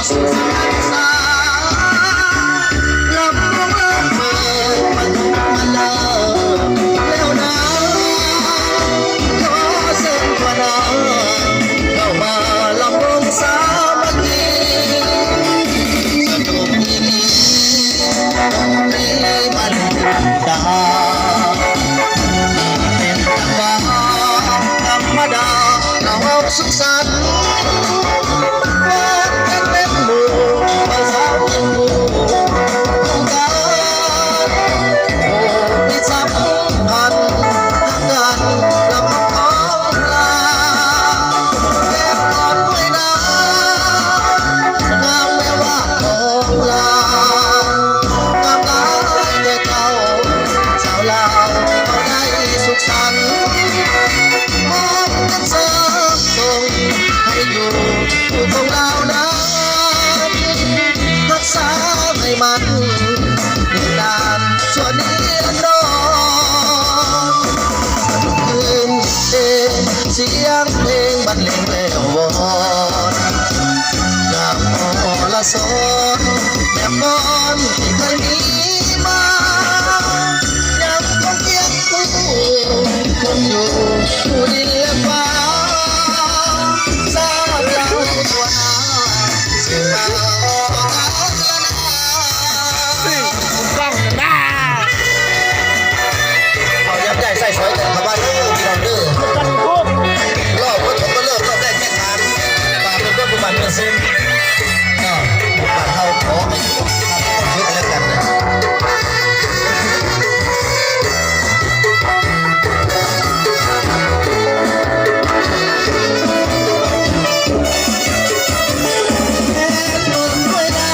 ສຸກສັນສາ ລຳວົງເລີກເປີດປະຖົມມະເລີກແລ້ວນາ ຂໍເຊີນຊວນນາ ເຂົ້າມາລຳວົງສາມັກຄີ ສະໜຸກອີ່ຫຼີ ມີມາເລີຍດາ ເປັນຈັງຫວະທຳມະດາ ເຮົາສຸກສັນ ເປັນໝູ່ ເອົາສາວເປັນຄູ່ ຜູ້ການ ຜູ້ມີສຳພັນ ຮັກກັນລຳນຳຂອງລາວ ແບບອ່ອນດ້ວຍນາ ງາມແວວວາຂອງລາວ ງາມຫຼາຍແຕ່ເກົ່າ ສາວລາວເຮົາໄດ້ສຸກສັນ ມອບເງິນເສີມສົ່ງໃຫ້ຢູ່ ຢູ່ຕົງລາວນາ ຮັກສາໃຫ້ມັນຍືນນານຊົ່ວນິລັນດອນ ຄືນເພງ ສຽງເພງບັນເລງແລ້ວວອນ ງາມອໍລະສອນ ແບບກ່ອນທີ່ເຄີຍມີມາ ຍັງຄົງຄຽງຄູ່ຄົນຢູ່ ສູ່ດິນແລະຟ້າ ຊາດລາວທົ່ວໜ້າ ຊື່ລາວກໍການລະນາ ນີ້ ກ້ອງໜ້າ ເອົາ ຢາກໄດ້ໃສ່ສອຍກັນເຂົ້າມາເດີພີ່ນ້ອງເດີ ລອບປະຖົມມະເລີກ ລອບແລກແຂ່ງຂັນ ຝາກເປັນເພື່ອນຜູ້ໝັ້ນເພື່ອນເຊັນ ເນາະ ບ້ານເຮົາຂໍໃຫ້ສຸກໃຫ້ເປັນສຸກແລ້ວກັນນະ ແມ່ນບຸນດ້ວຍນາ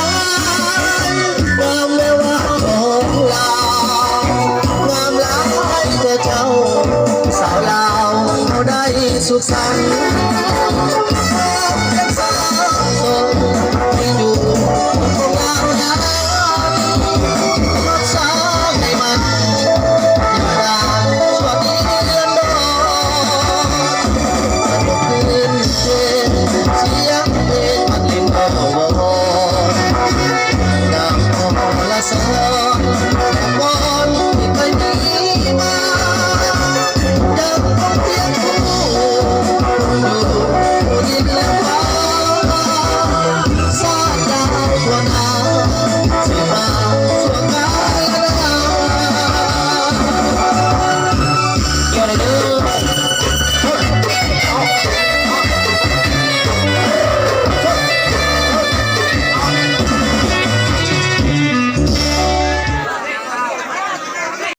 ຍ ງາມແວວວາຂອງລາວ ງາມຫຼາຍແຕ່ເຈົ້າ ສາວລາວເຮົາໄດ້ສຸກສັນ ເປັນສ